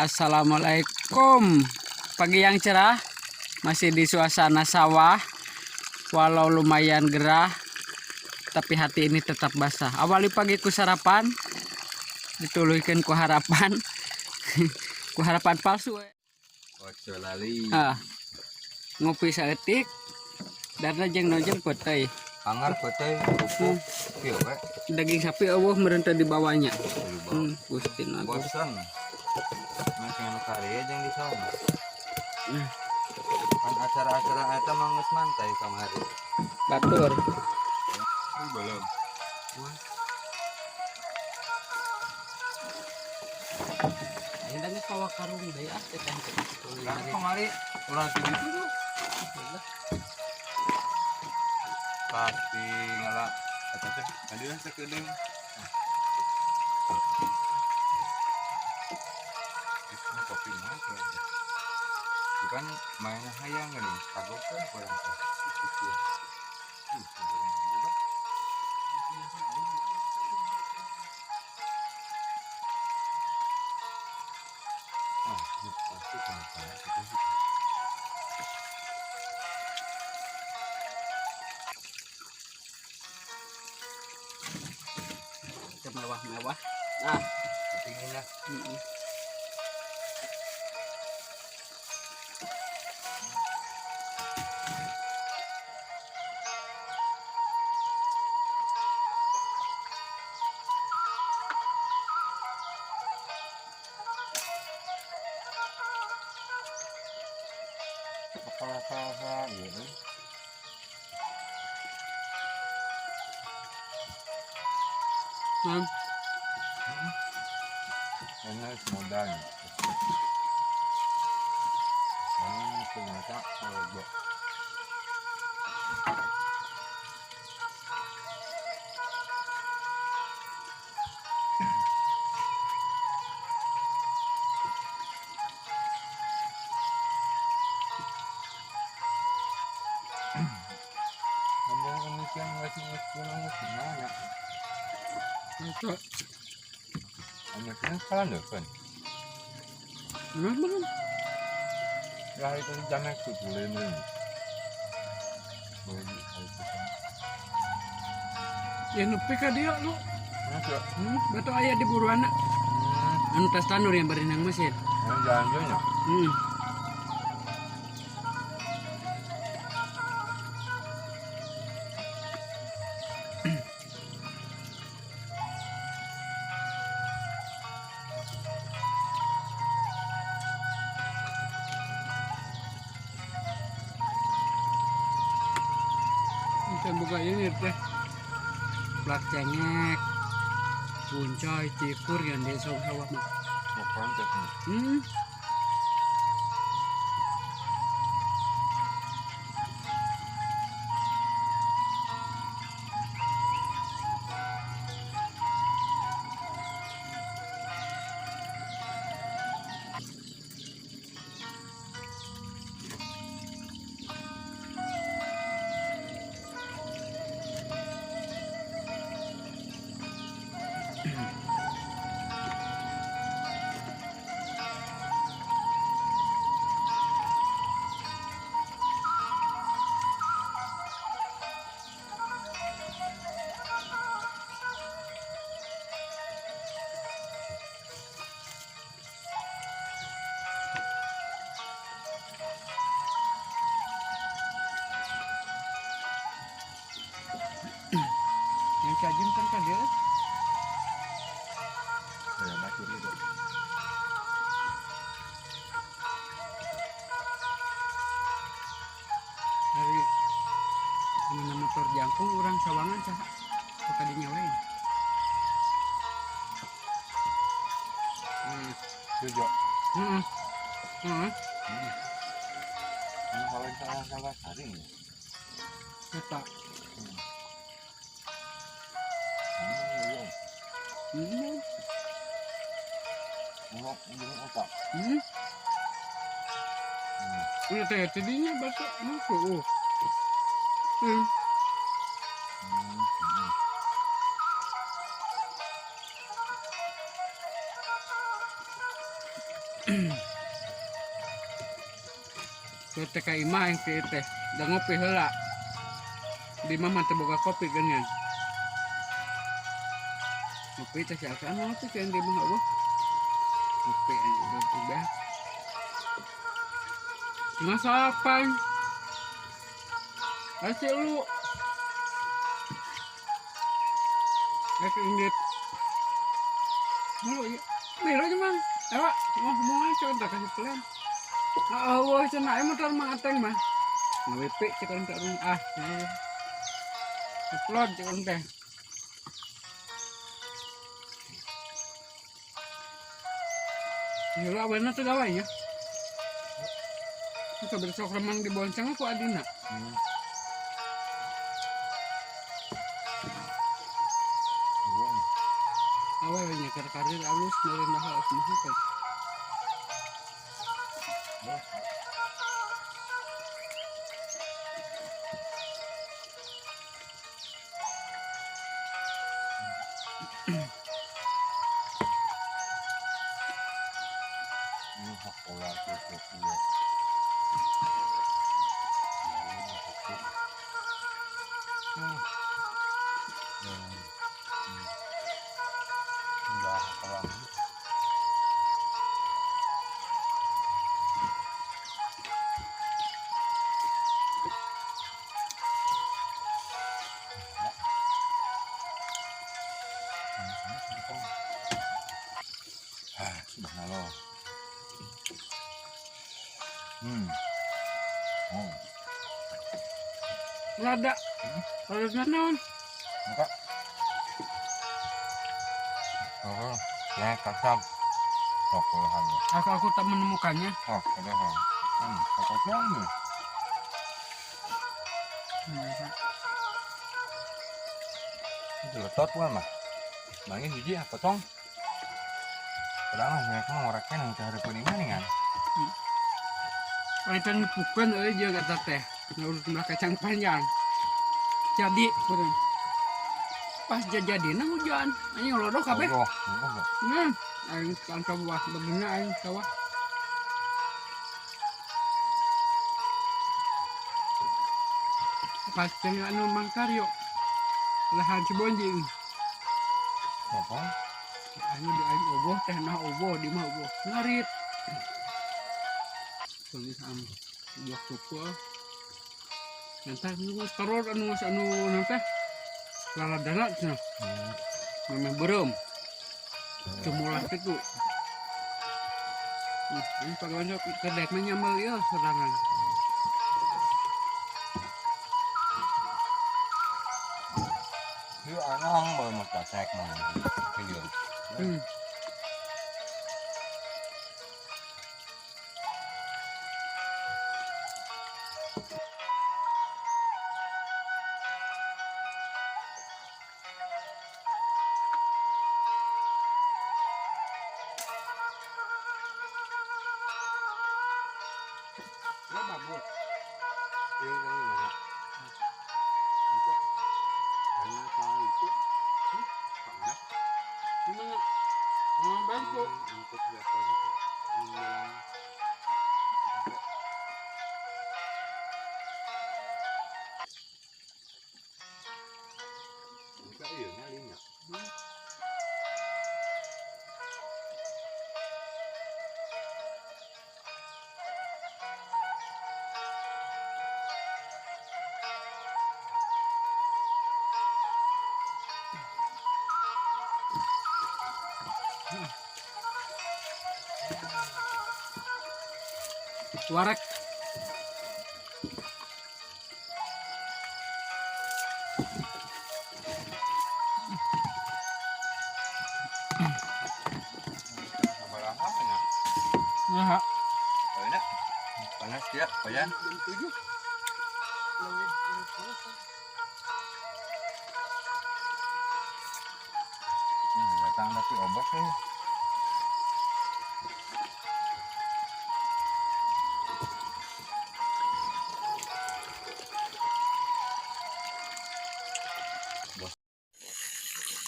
Assalamualaikum. Pagi yang cerah, masih di suasana sawah. Walau lumayan gerah, tapi hati ini tetap basah. Awali pagi ku sarapan, dituluykeun ku harapan. Ku harapan palsu. Ojo lali. Ah. Ngopi saeutik. Darna jeung nojeng peuteuy. Anggar peuteuy kerupuk kieu we. Daging sapi euweuh meureun teu dibawanya. Gusti nu agung. Bosen. Mah anu karya jeung di sono. Kan acara-acara eta mah geus mantai kamari. Batur. Belum. Ayeuna geus bawa karung deui ah teh teh. Kan kamari ulah di ditu tuh. Pasti ngala eta teh tadi we sakedeung. Ini kopi mah kayaknya. Bukan mainnya hayang gini, kagok kan orang teh. Gitu ya. Goreng boga. Ah, ini pasti kenapa gitu sih. Mewah-mewah. Nah, Kepingin lah. Apa-apa gitu. Ini modalnya. Ini ternyata kalau ngomong ini kan masih pulang gimana ya? Itu. Anaknya kalah deh kan? Belum. Ya itu jamnya tuh boleh nih. Boleh di itu. Ya nepi ka dieu lu. Masuk. Batu aya di buruana. Anu tas tanur yang bari nang mesin. Jalan jalannya. Kita buka ini teh. Plak cengek, puncoy, cikur yang di sawah mah. Makan teh. Yang cajun kan kan dia. Ya, masih itu. Dari ini motor jangkung orang sawangan saha suka dinyalain. Jojo. Heeh. Heeh. Ini kalau salah-salah saring. Eta. Udah teh tidinya basah masuk. Tuh teh ka imah yang teh teh. Da ngopi heula. Di imah mah teu boga kopi geuningan. Ngopi teh si Alsa ngopi teh di imah eueuh. Ngopi anjing udah. Masakan. Kasih lu. Kasih indit. Lu ya. Milo aja mang. Ewa, mau mau aja coba kasih pelan. Ah, wah, cenah aya motor Mang Ateng mah. Ngawepe cek urang teh urang ah. Upload cek urang teh. Gila, awalnya tuh gawe ya. Itu besok remang dibonceng aku adina. Awalnya karir alus meureun mahal mahal kan. Ini sekolah tuh iya. Udah kelam. Ah, subhanallah. Oh. Lada. Lada naon? Buka. Oh, ya kacang. Oh, boleh. Aku tak menemukannya. Oh, ada. Kacang. Itu letot pun mah. Nangis hiji apa tong? Padahal mah saya mah ngoreknya nang cahaya kuningan kan. Itu nipukeun euy jeung eta teh. Ngurus belah kacang panjang. Jadi, pas jadina hujan, anjing lodok kabeh. Oh, oh. Aing kan sawah begini aing sawah. Pas tengah anu Mangkaryo. Lahan Cibonjing. Apa? Anu di aing oboh teh nah oboh di mah oboh. Ngarit. Tulis am buah kuku. Nanti anu geus teror anu geus anu nanti laladana cenah. Memang beureum. Cumulah kitu. Ini pagawan sok kedek mah nyambel ieu sorangan. Ieu anang bae mah cacek mah. Ieu. Lo babut. Ieu kan mana? Itu. Karena kalau itu, mana? Gimana? Bantu. Untuk siapa itu? Enggak iya nyalinya. Warak. Sabaraha nya? Ya. Oh, ini. Panas ya, payan. Jam 7. Datang tapi obat nih.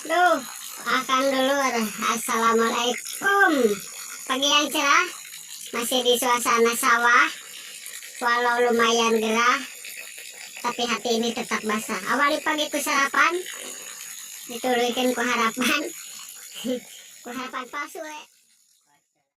Duh, makan dulu. Assalamualaikum. Pagi yang cerah. Masih di suasana sawah, walau lumayan gerah, tapi hati ini tetap basah. Awali pagi ku sarapan, dituluykeun ku harapan, ku harapan palsu we.